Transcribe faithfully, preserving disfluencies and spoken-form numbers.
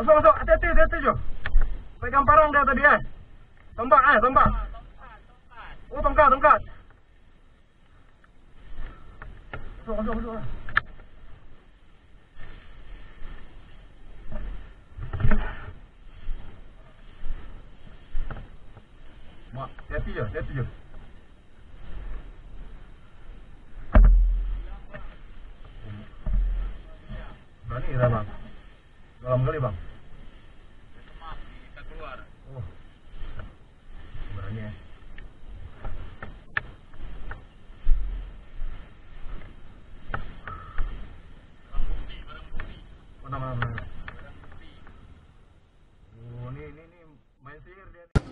Masuk, masuk. Hati-hati, hati-hati, Jo. Pegang parang dia tadi, eh. Tombak, eh, tombak. Oh, tongkat, tongkat. Masuk, masuk, masuk. Mak, hati-hati je, hati-hati je. Berani lah, Bang. Dalam kali, Bang. Oh. Berani, eh. Mana, mana, mana? Oh, ni, ni, ni main sihir dia ni.